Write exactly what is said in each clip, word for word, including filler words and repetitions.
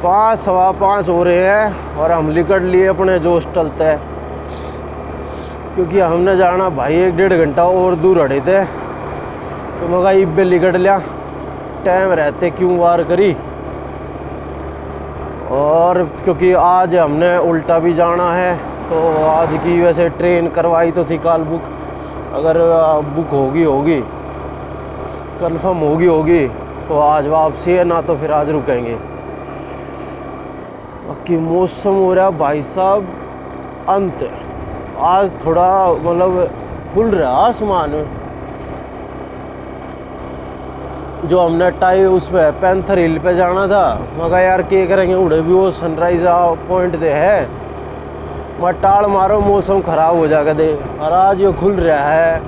पाँच, सवा पाँच हो रहे हैं और हम निकल लिए अपने जो हॉस्टल तय, क्योंकि हमने जाना भाई एक डेढ़ घंटा और दूर हटे थे। तो मगा इब्बे निकल लिया, टाइम रहते क्यों वार करी। और क्योंकि आज हमने उल्टा भी जाना है, तो आज की वैसे ट्रेन करवाई तो थी कल बुक, अगर बुक होगी होगी, कंफर्म होगी होगी, तो आज वापसी है, ना तो फिर आज रुकेंगे। बाकी मौसम हो रहा भाई साहब अंत, आज थोड़ा मतलब खुल रहा आसमान। जो हमने टाई उस पे पैंथर हिल पे जाना था, मगर यार के करेंगे, उड़े भी वो सनराइज पॉइंट दे है। मैं टाल मारो, मौसम खराब हो जाएगा दे। और आज यो खुल रहा है,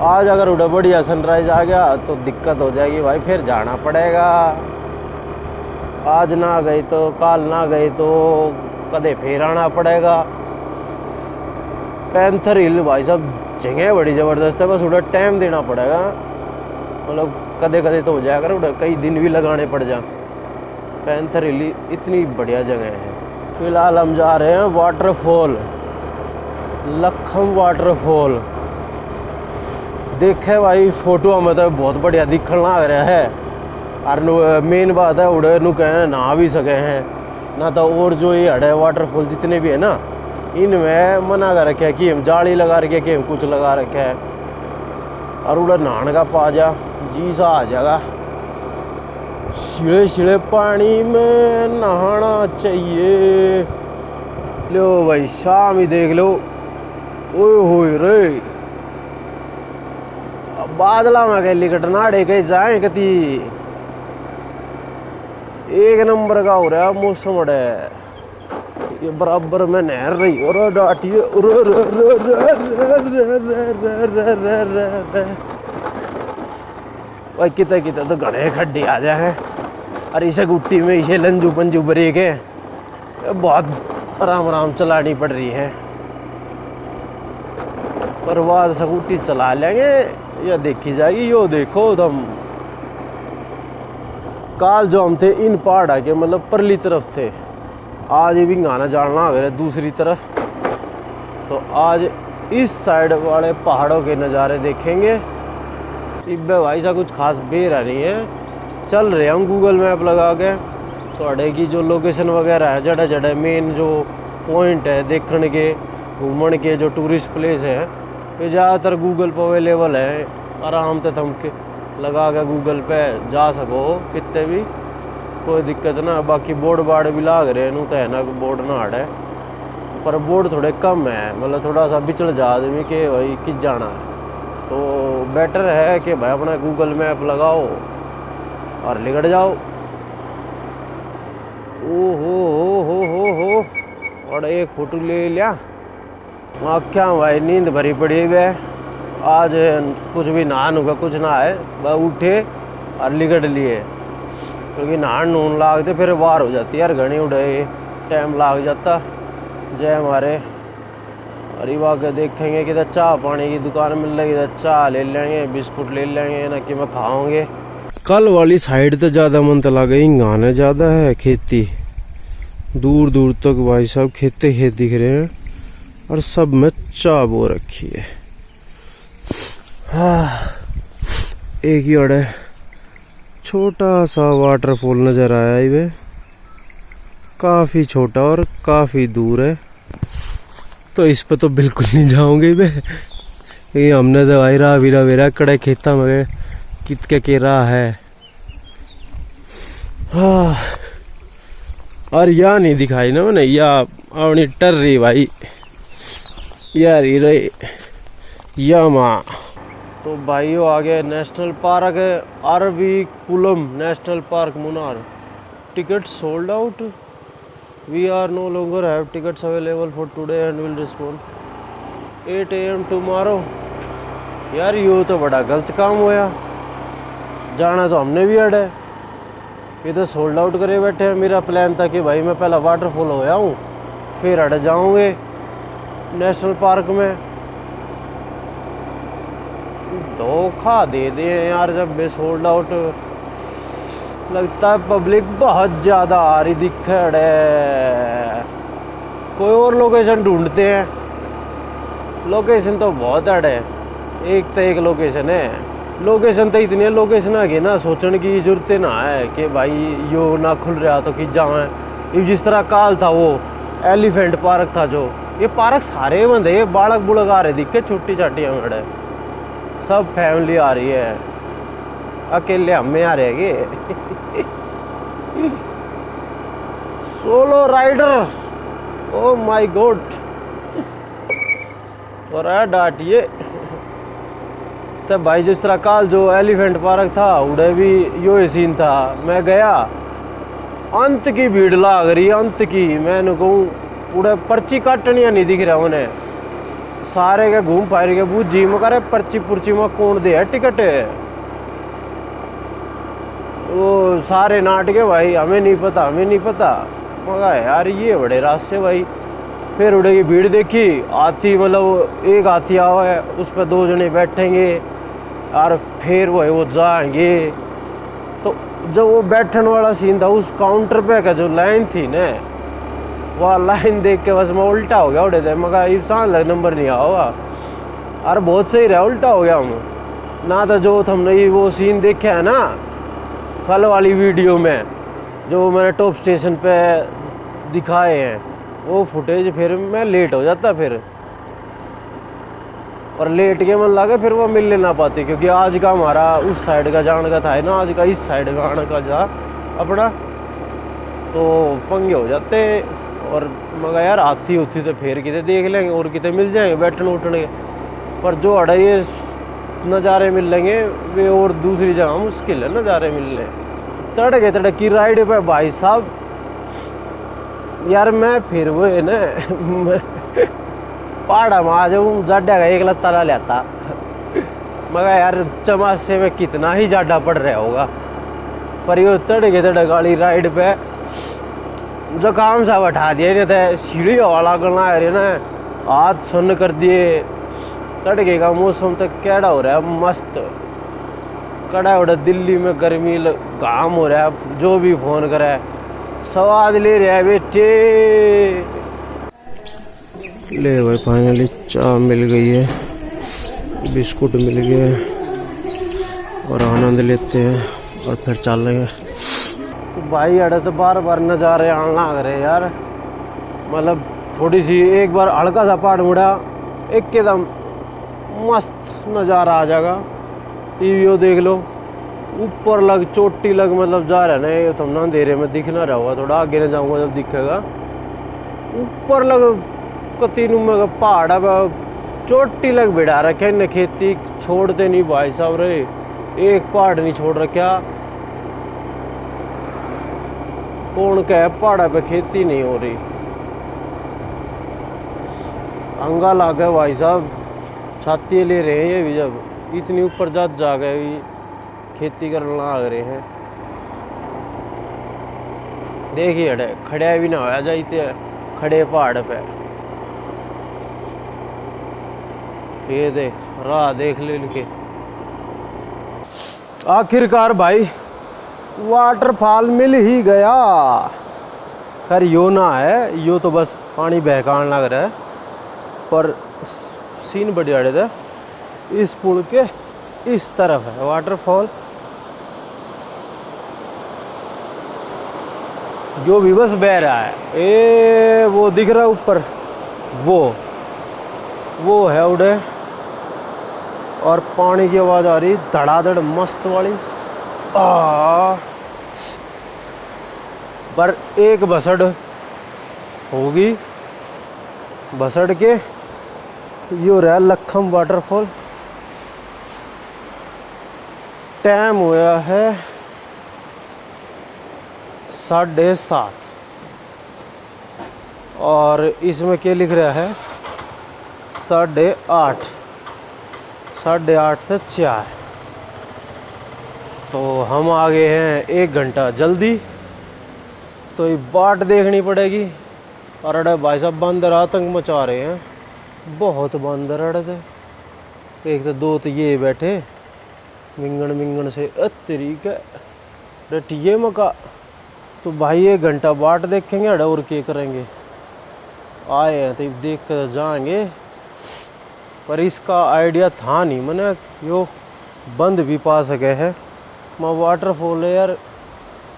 आज अगर उड़े बढ़िया सनराइज आ गया तो दिक्कत हो जाएगी भाई, फिर जाना पड़ेगा। आज ना गए तो, काल ना गए तो कदे फिर आना पड़ेगा। पैंथर हिल भाई साहब जगह बड़ी ज़बरदस्त है, बस थोड़ा टाइम देना पड़ेगा। मतलब कदे कदे तो हो जाया करे, उड़ा कई दिन भी लगाने पड़ जा। पैंथर हिल इतनी बढ़िया जगह है। फिलहाल हम जा रहे हैं वाटरफॉल, लखम वाटरफॉल। देखे भाई, फोटो में तो बहुत बढ़िया दिखण लाग रहा है। और मेन बात है, उड़े नु कहे नहा भी सके हैं ना। तो और जो ये अड़े वाटरफॉल जितने भी है ना, इनमें मना कर रखे है कि हम जाली लगा रखे, कि हम कुछ लगा रखे है। और उड़े नहान का पा जा, जी सा आ जाएगा। शिले शिले पानी में नहाना चाहिए। लो भाई, शाम ही देख लो। ओए होए रे, अब बादला में कह लिकट नाड़े कह जाए कती। एक नंबर का हो रहा मौसम अड़े। ये बराबर में नहर रही और डाटिए। भाई किते किते तो घने खड्डे आ जाए हैं। और इसे गुट्टी में इसे लंजू पंजू ब्रेक है, ये बहुत आराम आराम चलानी पड़ रही है। पर बाद स्कूटी चला लेंगे, या देखी जाएगी। यो देखो तुम, काल जो हम थे इन पहाड़ा के मतलब परली तरफ थे, आज ये भी गाना जाना आ गया दूसरी तरफ। तो आज इस साइड वाले पहाड़ों के नज़ारे देखेंगे। इब्बे भाई सा कुछ खास बेरा नहीं है, चल रहे हम गूगल मैप लगा के। थोड़े की जो लोकेशन वगैरह है, जड़े जड़े मेन जो पॉइंट है देखण के, घूमण के, जो टूरिस्ट प्लेस है, ये ज़्यादातर गूगल पर अवेलेबल है। आराम से थम के लगा के गूगल पे जा सको कितने भी, कोई दिक्कत ना। बाकी बोर्ड बार्ड भी लाग रहे हैं, नू तो है ना बोर्ड ना हटे, पर बोर्ड थोड़े कम है, मतलब थोड़ा सा बिचल जा आदमी के भाई किस जाना है। तो बेटर है कि भाई अपना गूगल मैप लगाओ और निकल जाओ। ओ हो हो हो हो हो, और एक फोटो ले लिया। आख्या भाई नींद भरी पड़ी है। आज कुछ भी नहान होगा, कुछ ना है, बस उठे और लिकट लिए, क्योंकि नहान नून लागते फिर बाहर हो जाती यार, घनी उड़े टाइम लाग जाता। जय हमारे। और इब आगे देखेंगे किधर चाह पानी की दुकान मिल रही, किधर चाह ले लेंगे, बिस्कुट ले लेंगे ना, कि मैं खाओगे। कल वाली साइड तो ज़्यादा मन तो लगे, हिंगाने ज़्यादा है खेती, दूर दूर तक भाई साहब खेते खेत दिख रहे हैं। और सब में चाह बो रखी है। हाँ, एक ही अड़े छोटा सा वाटरफॉल नज़र आया इबे, काफ़ी छोटा और काफ़ी दूर है, तो इस पे तो बिल्कुल नहीं जाओगे इबे। ये हमने तो भाई राह भी ना मेरा कड़े खेता में कित के के राह है। हाँ, और या नहीं दिखाई ना मैंने, या आवनी टर रही भाई, या रही रही, या माँ। तो भाइयों, आ गए नेशनल पार्क अरविकुलम national park Munnar. Ticket sold out. We are no longer have tickets available for today and will respond eight A M tomorrow. यार, यो तो बड़ा गलत काम होया, जाना तो हमने भी अड़े, ये तो सोल्ड आउट करे बैठे हैं। मेरा प्लान था कि भाई, मैं पहला वाटरफॉल होया हूँ, फिर अड़ जाऊँगे नेशनल पार्क में। धोखा दे दे यार, जब भी सोल्ड आउट। लगता है पब्लिक बहुत ज़्यादा आ रही दिखे अड़े। कोई और लोकेशन ढूंढते हैं। लोकेशन तो बहुत अड़े, एक तो एक लोकेशन है। लोकेशन तो इतनी है, लोकेशन आगे ना सोचने की जरूरत ना है कि भाई यो ना खुल रहा तो कि जावे। ये जिस तरह काल था वो एलिफेंट पार्क था जो, ये पार्क सारे बंद है। ये बालक बुलक आ रहे दिखे, छोटी चाटियाँ में अड़े, सब फैमिली आ रही है। अकेले हमें आ रहे हैं। Solo rider, oh my god. और है डाटिए। तो भाई, जिस तरह काल जो एलिफेंट पार्क था, उड़े भी यो ही सीन था। मैं गया, अंत की भीड़ लाग रही, अंत की। मैंने कहूँ, उड़े पर्ची काटनिया नहीं दिख रहा उन्हें। सारे के घूम फिर के बूझी, मैं कह रहे, पर्ची पुर्ची में कौन दे है टिकट? वो सारे नाट के, भाई, हमें नहीं पता, हमें नहीं पता। मगा यार, ये बड़े रास्ते भाई। फिर उड़े की भीड़ देखी, हाथी, मतलब, एक हाथी आवा है, उस पर दो जने बैठेंगे और फिर वही वो जाएंगे। तो जब वो बैठन वाला सीन था, उस काउंटर पे का जो लाइन थी ना, वह लाइन देख के बस मैं उल्टा हो गया उड़े थे। मगा इब सांस लग नंबर नहीं आवा। अरे बहुत सही रहा, उल्टा हो गया हूँ ना। तो जो थमने ये वो सीन देखा है ना कल वाली वीडियो में, जो मैंने टॉप स्टेशन पे दिखाए हैं वो फुटेज, फिर मैं लेट हो जाता फिर। और लेट के मन लगे फिर वो मिलने ना पाते, क्योंकि आज का हमारा उस साइड का जान का था ना, आज का इस साइड का आने का जा अपना, तो पंगे हो जाते। और मगर यार, हाथी होती तो फिर किते देख लेंगे और किते मिल जाएंगे बैठने उठने के। पर जो अड़ा ये नज़ारे मिल लेंगे, वे और दूसरी जगह मुश्किल है नज़ारे मिलने। तड़के तड़की राइड पे भाई साहब, यार, मैं फिर वो है ना, पहाड़ा में आ जाऊँ, जाड्या का एक लत्ता ला लेता। मगर यार, चमासे में कितना ही जाडा पड़ रहा होगा, पर यो तड़के तड़क वाली राइड पे जुकाम सा बैठा दिया, नहीं तो सीढ़ी हवा लागण आ रही ना, हाथ सुन्न कर दिए। तड़के का मौसम तो कैड़ा हो रहा है, मस्त। कड़ा उड़ा दिल्ली में गर्मी ल-, घाम हो रहा है, जो भी फोन करे, स्वाद ले रहा है बेटे। ले भाई, फाइनली चाय मिल गई है, बिस्कुट मिल गए हैं और आनंद लेते हैं और फिर चल रहे हैं। तो भाई, अड़े तो बार बार नज़ारे आने लग रहे यार। मतलब, थोड़ी सी एक बार हल्का सा पहाड़ मुड़ा, एकदम मस्त नज़ारा आ जाएगा। ये view देख लो, ऊपर लग, चोटी लग, मतलब, जा रहा है ना, ये तुमने अंधेरे में दिख ना रहा होगा, थोड़ा आगे ना जाऊंगा जब दिखेगा। ऊपर लग कती नुमा का पहाड़ है, चोटी लग बिठा रखे ने, खेती छोड़ते नहीं भाई साहब रे, एक पहाड़ नहीं छोड़ रखा। कौन कहे पहाड़ा पे खेती नहीं हो रही? अंगा लागे भाई साहब, छाती ले रहे हैं ये भी, जब इतनी ऊपर जात जा गए भी खेती करने लाग रहे हैं। देखिए, अड़े खड़े भी ना होया जाते, खड़े पहाड़ पे। ये देख, राह देख ले इनके। आखिरकार भाई, वाटरफॉल मिल ही गया। खैर, यो ना है, यो तो बस पानी बहकान लग रहा है, पर सीन बढ़िया था। इस पुल के इस तरफ है वाटरफॉल, जो भी बस बह रहा है। ए, वो दिख रहा है ऊपर, वो वो है उड़े, और पानी की आवाज़ आ रही धड़ाधड़ मस्त वाली। आ, पर एक भसड़ होगी, भसड़ के यो रहा लखम वाटरफॉल। टाइम होया है साढ़े सात। और इसमें क्या लिख रहा है? साढ़े आठ, साढ़े आठ से चार। तो हम आ गए हैं एक घंटा जल्दी, तो ये बाट देखनी पड़ेगी। और अरे भाई साहब, बंदर आतंक मचा रहे हैं, बहुत बंदर अड़े थे। एक तो दो तो ये बैठे मिंगण मिंगण से, अ तेरी के। डटिए मका। तो भाई, एक घंटा बाट देखेंगे, अड़े और के करेंगे? आए हैं तो देख कर जाएंगे। पर इसका आइडिया था नहीं मने, यो बंद भी पा सके है। मैं वाटरफॉल है यार,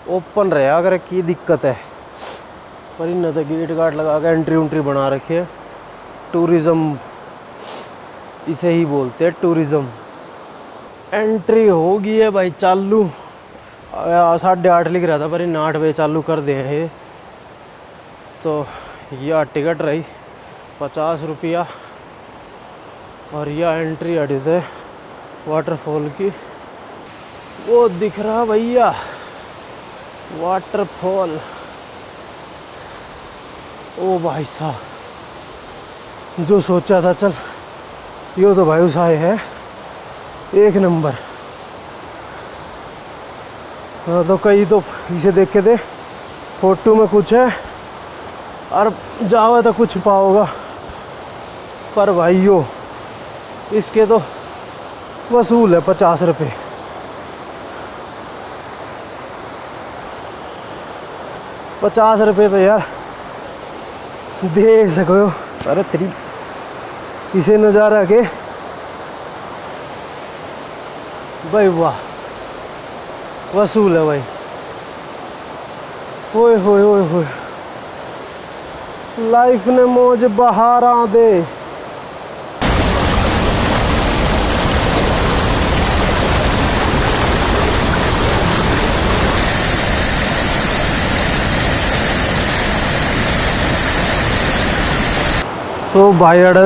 ओपन रहा करे, की दिक्कत है? पर इन्हें तो गेट गाट लगा के एंट्री उंट्री बना रखी है। टूरिज्म इसे ही बोलते हैं, टूरिज्म। एंट्री हो गई है भाई चालू। आ, साढ़े आठ लिख रहा था, पर इन्हें आठ बजे चालू कर दे हैं। तो यह टिकट रही पचास रुपया और यह एंट्री हटी थे वाटरफॉल की। वो दिख रहा भैया, वाटरफॉल। ओ भाई साहब, जो सोचा था, चल, यो तो भाई उसाए है एक नंबर। हाँ, तो कई तो इसे देख के थे, फोटो में कुछ है और जावे तो कुछ पाओगा, पर भाई यो इसके तो वसूल है पचास रुपये। पचास रुपये तो यार दे सको। अरे तेरी, इसे नज़ारा के भाई वाह, वसूल है भाई। ओए होए, ओए होए, लाइफ ने मौज बहारां दे। तो भाई, अड़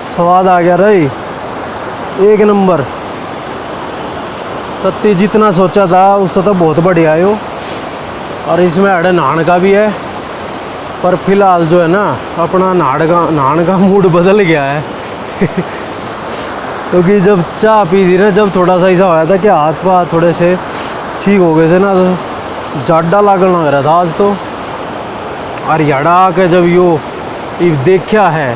स्वाद आ गया रही, एक नंबर। तत्ती जितना सोचा था, उससे तो बहुत बढ़िया आयो। और इसमें अड़े नहान का भी है, पर फिलहाल जो है ना, अपना नहाड़ का, नहान का मूड बदल गया है। क्योंकि जब चाय पी थी ना, जब थोड़ा सा ऐसा होया था कि हाथ पाथ थोड़े से ठीक हो गए थे ना, तो जाडा लागण लग रहा था आज तो। और याड़ा आके जब यो इब देखा है,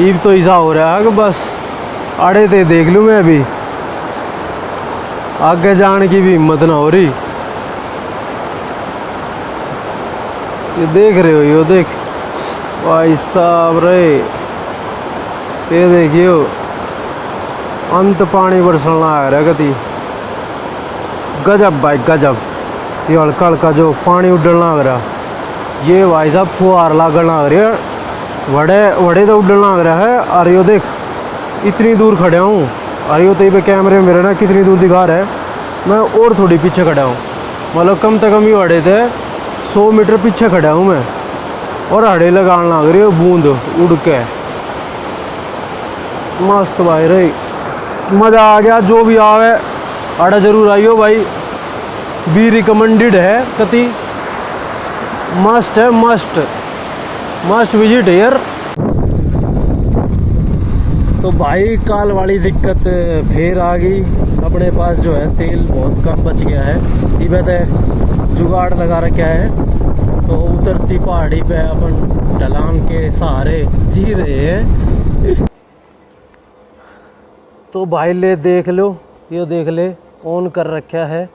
इब तो ऐसा हो रहा है कि बस आड़े ते देख लूँ मैं, अभी आगे जाने की भी हिम्मत ना हो रही। ये देख रहे हो, यो देख भाई साहब रे, ये देखियो, अंत पानी बरसन लग रहा कती। गजब भाई गजब, ये हल्का हल्का जो पानी उड़न लग रहा, ये भाई साहब फुहार लागण लग रहे हैं। वड़े वड़े तो उड़न लग रहा है। और यो देख, इतनी दूर खड़ा हूँ, और यो तो ये कैमरे में मेरे ना कितनी दूर दिखा रहा है, मैं और थोड़ी पीछे खड़ा हूँ। मतलब कम से कम ये हड़े थे सौ मीटर पीछे खड़ा हूँ मैं, और हड़े लगान लग रही है बूंद उड़ के। मस्त भाई रही, मज़ा आ गया। जो भी आवे, आड़ा जरूर आइयो भाई, बी रिकमेंडेड है कती, मस्ट है, मस्ट, मस्ट विजिट हेयर। तो भाई, काल वाली दिक्कत फिर आ गई। अपने पास जो है तेल बहुत कम बच गया है। इबे तो जुगाड़ लगा रखा है, तो उतरती पहाड़ी पे अपन ढलान के सहारे जी रहे हैं। तो भाई ले देख लो, यो देख ले, ऑन कर रखा है,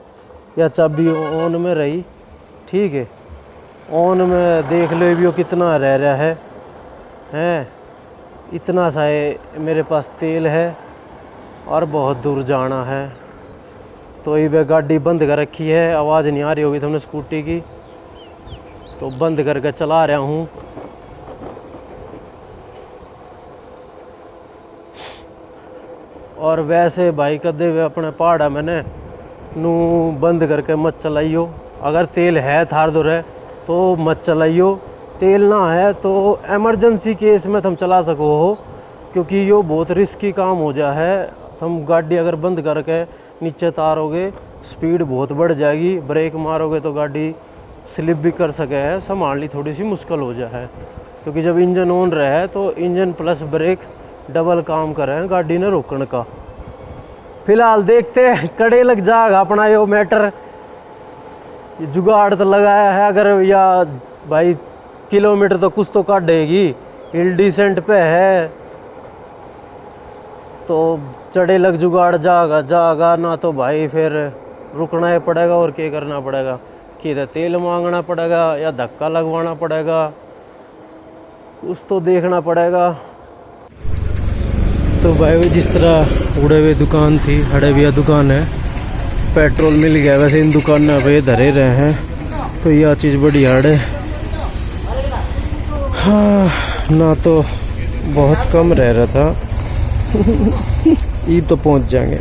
या चाबी ऑन में रही, ठीक है। ऑन में देख लो भी, यो कितना रह रहा है, हैं, इतना सा है मेरे पास तेल है और बहुत दूर जाना है। तो ये गाड़ी बंद कर रखी है, आवाज़ नहीं आ रही होगी तुमने स्कूटी की, तो बंद करके चला रहा हूँ। और वैसे भाई, कदे वे अपने पहाड़ा में ने नू बंद करके मत चलाइयो। अगर तेल है थार धोरे तो मत चलाइयो, तेल ना है तो इमरजेंसी केस में तुम चला सको हो, क्योंकि यो बहुत रिस्की काम हो जा है। तुम गाड़ी अगर बंद करके नीचे तारोगे, स्पीड बहुत बढ़ जाएगी, ब्रेक मारोगे तो गाड़ी स्लिप भी कर सके है, संभालनी थोड़ी सी मुश्किल हो जाए है, क्योंकि जब इंजन ऑन रहे तो इंजन प्लस ब्रेक डबल काम करे हैं गाड़ी ने रोकने का। फिलहाल देखते हैं, कड़े लग जाएगा अपना यो मैटर। ये जुगाड़ तो लगाया है, अगर या भाई किलोमीटर तो कुछ तो काटेगी, हिल डिसेंट पे है, तो चढ़े लग जुगाड़ जागा, जागा ना तो भाई फिर रुकना ही पड़ेगा और क्या करना पड़ेगा? किधर तेल मांगना पड़ेगा या धक्का लगवाना पड़ेगा, कुछ तो देखना पड़ेगा। तो भाई, जिस तरह उड़े हुए दुकान थी, हड़े भी दुकान है, पेट्रोल मिल गया। वैसे इन दुकानों पे धरे रहे हैं, तो यह चीज़ बढ़िया है। हाँ, ना तो बहुत कम रह रहा था। ईब तो पहुंच जाएंगे।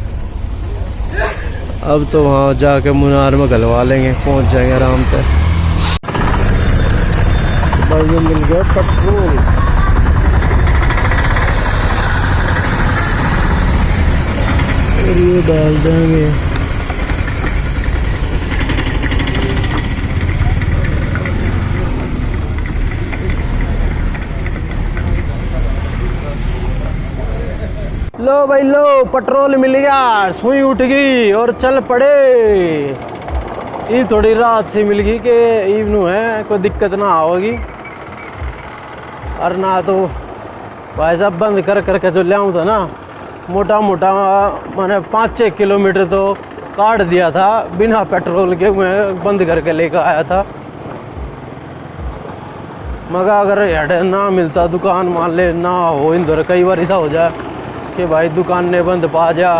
अब तो वहाँ जाके मुनार में घलवा लेंगे, पहुँच जाएंगे आराम से। भाई, ये मिल गया पेट्रोल। और ये डाल देंगे। लो भाई लो, पेट्रोल मिल गया, सुई उठ गई और चल पड़े। ये थोड़ी राहत सी मिल गई कि ईब नू है, कोई दिक्कत ना होगी। और ना तो भाई साहब, बंद कर करके जो ल्याऊँ था ना, मोटा मोटा मैंने पाँच छः किलोमीटर तो काट दिया था, बिना पेट्रोल के मैं बंद करके लेकर आया था। मगर अगर हेड ना मिलता दुकान, मान ले ना हो, इंदौर कई बार ऐसा हो जाए कि भाई दुकान ने बंद पा जा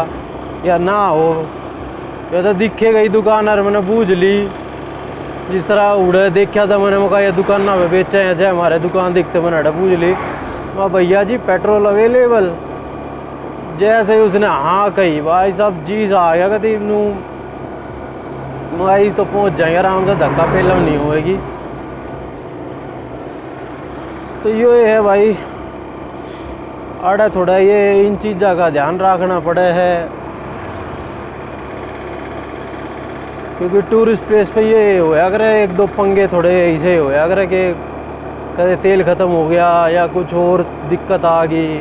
या ना हो, ये तो दिखे गई दुकान और मैंने बूझ ली। जिस तरह उड़े देखा था मैंने, मका ये दुकान ना पे बेचे हैं, जय हमारे दुकान दिखते मैंने अड़े बूझ ली। मैं, भैया जी, पेट्रोल अवेलेबल? जैसे ही उसने हाँ कही, भाई साहब, जी सा आ गया, कहते नू, मैं, "ईब तो पहुंच जाएंगे आराम से, धक्का पेला नहीं होएगी।" तो यो है भाई, आड़ा थोड़ा ये इन चीज़ों का ध्यान रखना पड़े है, क्योंकि टूरिस्ट प्लेस पे ये होया करे, एक दो पंगे थोड़े ऐसे होया करे कि कदे तेल ख़त्म हो गया या कुछ और दिक्कत आ गई,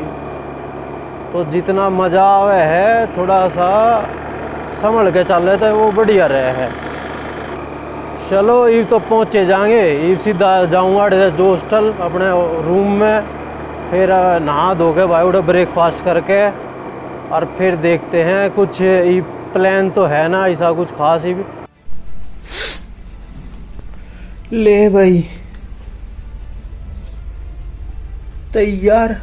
तो जितना मज़ा आवे है, थोड़ा सा संभल के चले तो वो बढ़िया रहे है। चलो, ईब तो पहुँचे जाएंगे, ईब सीधा जाऊँगा अड़े जो हॉस्टल अपने रूम में, फिर नहा धो के भाई उड़े ब्रेकफास्ट करके, और फिर देखते हैं कुछ। ईब प्लान तो है ना ऐसा कुछ खास ही। ले भाई, तैयार,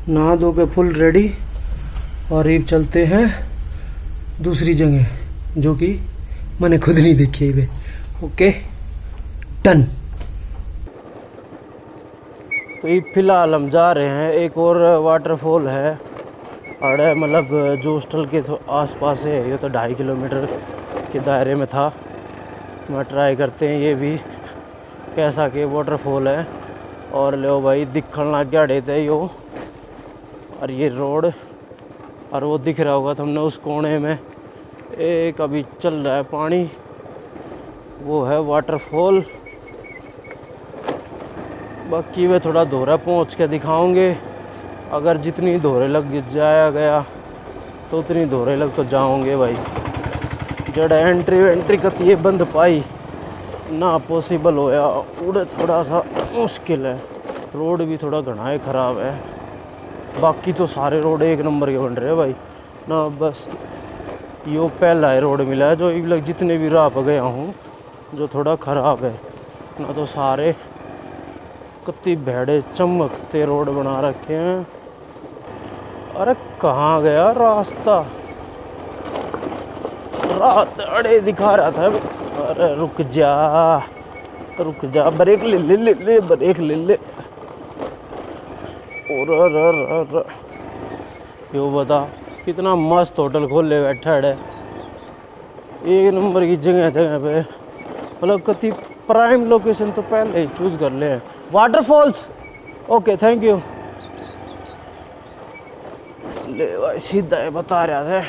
नहा धो के फुल रेडी, और ईब चलते हैं दूसरी जगह, जो कि मैंने खुद नहीं देखी है। Okay, done. तो ये फिलहाल हम जा रहे हैं, एक और वाटरफॉल है अड़े, मतलब जो हॉस्टल के थो-, आसपास है, ये तो ढाई किलोमीटर के दायरे में था। मैं ट्राई करते हैं ये भी कैसा के वाटरफॉल है। और लो भाई, दिखण लाग गया अड़े ते यो, और ये रोड, और वो दिख रहा होगा तुमने उस कोने में एक अभी चल रहा है पानी, वो है वाटरफॉल। बाकी वे थोड़ा धोरे पहुँच के दिखाओगे, अगर जितनी धोरे लग जाया गया तो उतनी धोरे लग तो जाओगे भाई। जड़ा एंट्री वेंट्री कती ये बंद पाई ना पॉसिबल होया, उड़े थोड़ा सा मुश्किल है। रोड भी थोड़ा घणा ही ख़राब है, बाकी तो सारे रोड एक नंबर के बन रहे हैं भाई। ना बस यो पहला ही रोड मिला है जो इब लग जितने भी राह पे गया हूँ जो थोड़ा ख़राब है, ना तो सारे कत्ती भेड़े चमकते रोड बना रखे हैं। अरे कहाँ गया रास्ता? रात अड़े दिखा रहा था। अरे रुक जा, रुक जा, ब्रेक ले ले, ले ले, ब्रेक ले ले। और, और, और, और, यो बता, कितना मस्त होटल खोले बैठा है। एक नंबर की जगह, जगह पे, मतलब, कति प्राइम लोकेशन तो पहले ही चूज कर ले। Waterfalls, okay, thank you. ले भाई, सीधा ही बता रहा था।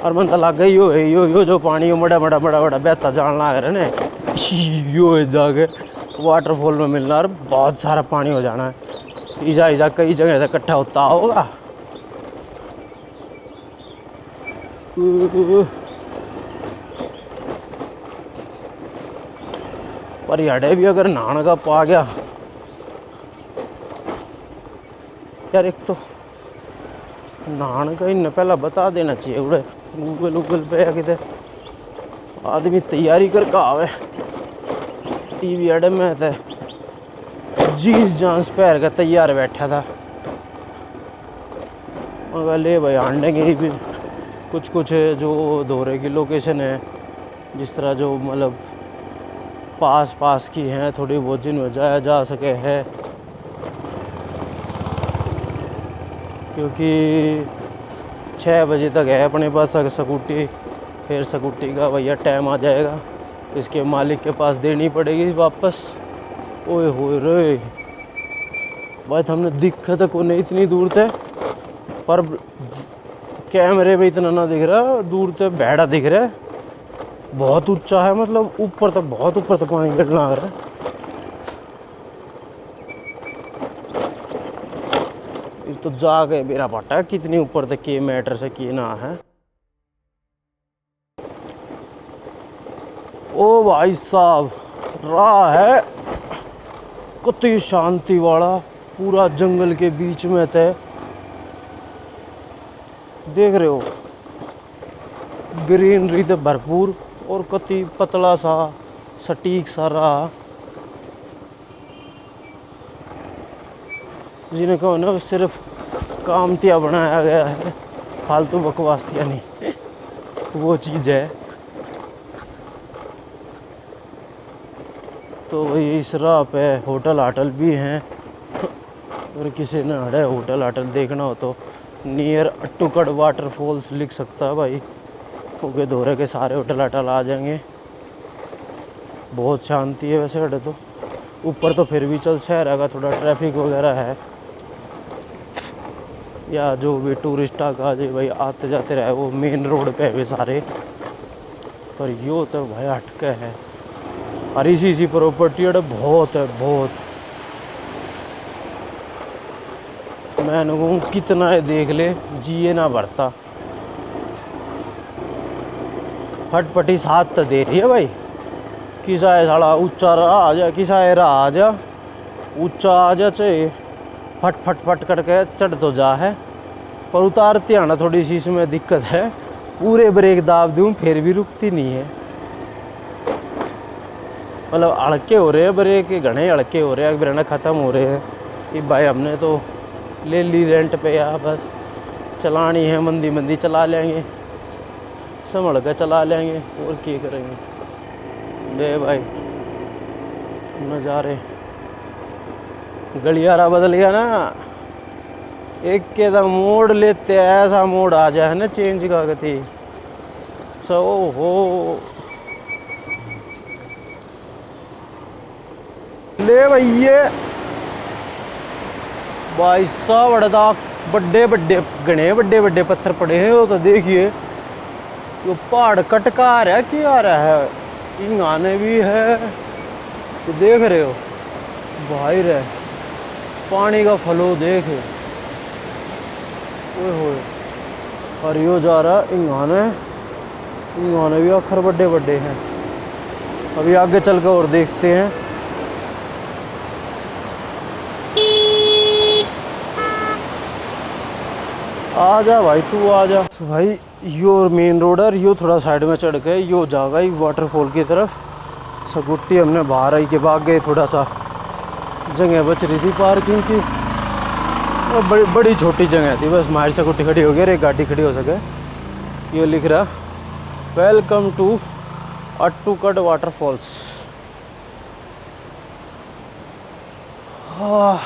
और मन तो लग गई, यो है, यो, यो जो पानी, यो मड़ा, मड़ा, मड़ा, मड़ा बहता जान लग रहा ने, यो है जाके वाटरफॉल में मिलना और बहुत सारा पानी हो जाना है। इजा, इजा कई जगह से इकट्ठा होता होगा। पर याडे भी अगर नहाने का पा गया यार, एक तो नहाने का इन्हें पहला बता देना चाहिए उड़े। गूगल वूगल पे या किते आदमी तैयारी करके आवे। टीवी अड़े में ते जींस जांस पहर के तैयार बैठा था। मगर ले भाई, हांडेंगे ही भी। कुछ कुछ जो धोरे की लोकेशन है, जिस तरह जो मतलब पास पास की हैं, थोड़ी बहुत जिनमें जाया जा सके है, क्योंकि छः बजे तक है अपने पास अगर स्कूटी, फिर स्कूटी का भैया टाइम आ जाएगा, इसके मालिक के पास देनी पड़ेगी वापस। ओए होए रे भाई, थमने दिखे तो कोने इतनी दूर थे, पर कैमरे पे इतना ना दिख रहा, दूर तक बहड़ा दिख रहा है। बहुत ऊंचा है, मतलब ऊपर तक, बहुत ऊपर तक पानी गिरना आ रहा है। ये तो जाके बेरा पाटा है कितनी ऊपर तक के मैटर से के ना है। ओ भाई साहब, राह है कतई शांति वाला, पूरा जंगल के बीच में थे। देख रहे हो, ग्रीनरी तो भरपूर और कतई पतला सा, सटीक सा राह। जिन्हें कहो ना, सिर्फ काम तिया बनाया गया है, फालतू बकवास तिया नहीं। वो चीज़ है। तो भाई, इस राह पे होटल हाटल भी हैं, और किसी ने अड़े होटल हाटल देखना हो तो नियर अट्टूकड़ वाटरफॉल्स लिख सकता है भाई, क्योंकि धोरे के सारे होटल हाटल आ जाएंगे। बहुत शांति है वैसे अड़े तो। ऊपर तो फिर भी चल शहर का थोड़ा ट्रैफिक वगैरह है, या जो भी टूरिस्ट आ जे भाई, आते जाते रहे, वो मेन रोड पे है वे सारे। पर यो तो भाई हटके है, और इसी इसी प्रॉपर्टी अड़े बहुत है, बहुत। मैं कहूँ कितना है देख ले, जिए ना भरता। फटफटी साथ तो दे रही है भाई। किसा है साला ऊंचा रहा आ जा, किसा है रहा आ जा, ऊंचा आ जा, चाहे फट फट फट करके चढ़ तो जा है, पर उतारते आना थोड़ी सी इसमें दिक्कत है। पूरे ब्रेक दाब दूं, फिर भी रुकती नहीं है। मतलब, हल्के हो रहे हैं ब्रेक, घने हल्के हो रहे हैं, ब्रेक खत्म हो रहे हैं। ये भाई, हमने तो ले ली रेंट पे यार, बस चलानी है, मंदी मंदी चला लेंगे, संभल के चला लेंगे, और क्या करेंगे। ले भाई, नज़ारे, गलियारा बदल गया ना, एक के तो मोड़ लेते, ऐसा मोड़ आ जाए ना चेंज का गति। सो हो। ले भाई, ये भाई साहब, बड़े दा-, बड़े बड़े, घने बड़े बड़े पत्थर पड़े हैं। वो तो देखिए, यो पहाड़ कटका आ रहा है, क्या आ रहा है? इंगाने भी है, तो देख रहे हो भाई रे, पानी का फ्लो देख। ओए होए, और यो जा रहा इंगाने, इंगाने भी आखर बड़े बड़े हैं। अभी आगे चल के और देखते हैं। आ जा भाई, तू आ जा। तो भाई, यो मेन रोड है और यो थोड़ा साइड में चढ़ के यो जागा ही वाटरफॉल की तरफ। स्कूटी हमने बाहर आई के भाग गए, थोड़ा सा जगह बच रही थी पार्किंग की। और बड़ी, बड़ी छोटी जगह थी, बस हमारी स्कूटी खड़ी हो गई और एक गाड़ी खड़ी हो सके। यो लिख रहा, "Welcome to अट्टूकड़ वाटरफॉल्स।" हाँ,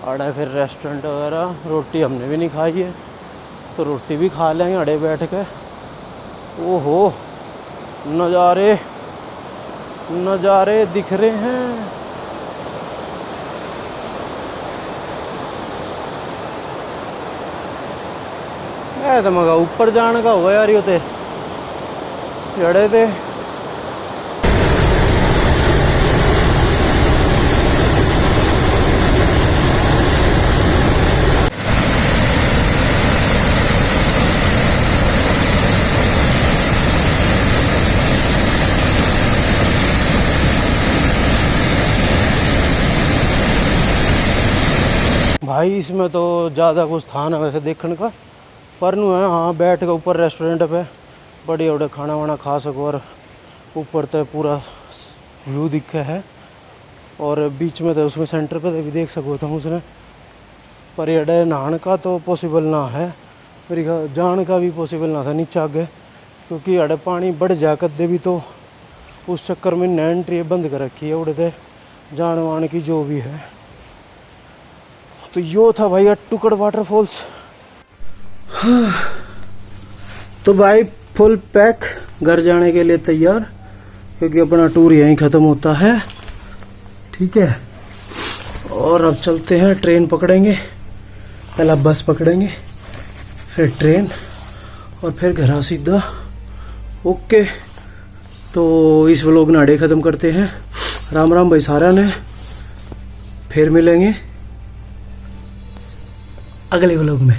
अड़े फिर रेस्टोरेंट वगैरह, रोटी हमने भी नहीं खाई है, तो रोटी भी खा लेंगे अड़े बैठ के। ओहो, नज़ारे, नज़ारे दिख रहे हैं। मैं तो मगा ऊपर जाने का होगा यार, यो ते जड़े थे। भाई, इसमें तो ज़्यादा कुछ था ना वैसे देखने का, पर नु है, हाँ, बैठ के ऊपर रेस्टोरेंट पे बढ़िया उड़े खाना वाना खा सको और ऊपर ते पूरा व्यू दिखे है। और बीच में तो उसमें सेंटर पे भी देख सको तुम उसने। पर अड़े नहान का तो पॉसिबल ना है, मेरी ख्याल जान का भी पॉसिबल ना था नीचे आगे, क्योंकि अड़े पानी बढ़ जा कदे भी तो उस चक्कर में इन्हें एंट्री बंद कर रखी है उड़े ते जान वान की जो भी है। तो यो था भाई अट्टुकड़ वाटरफॉल्स। तो भाई फुल पैक, घर जाने के लिए तैयार, क्योंकि अपना टूर यहीं ख़त्म होता है। ठीक है, और अब चलते हैं, ट्रेन पकड़ेंगे, पहला बस पकड़ेंगे, फिर ट्रेन और फिर घर सीधा। ओके, तो इस व्लॉग ने अड़े ख़त्म करते हैं। राम राम भाई सारा ने, फिर मिलेंगे अगले व्लॉग में।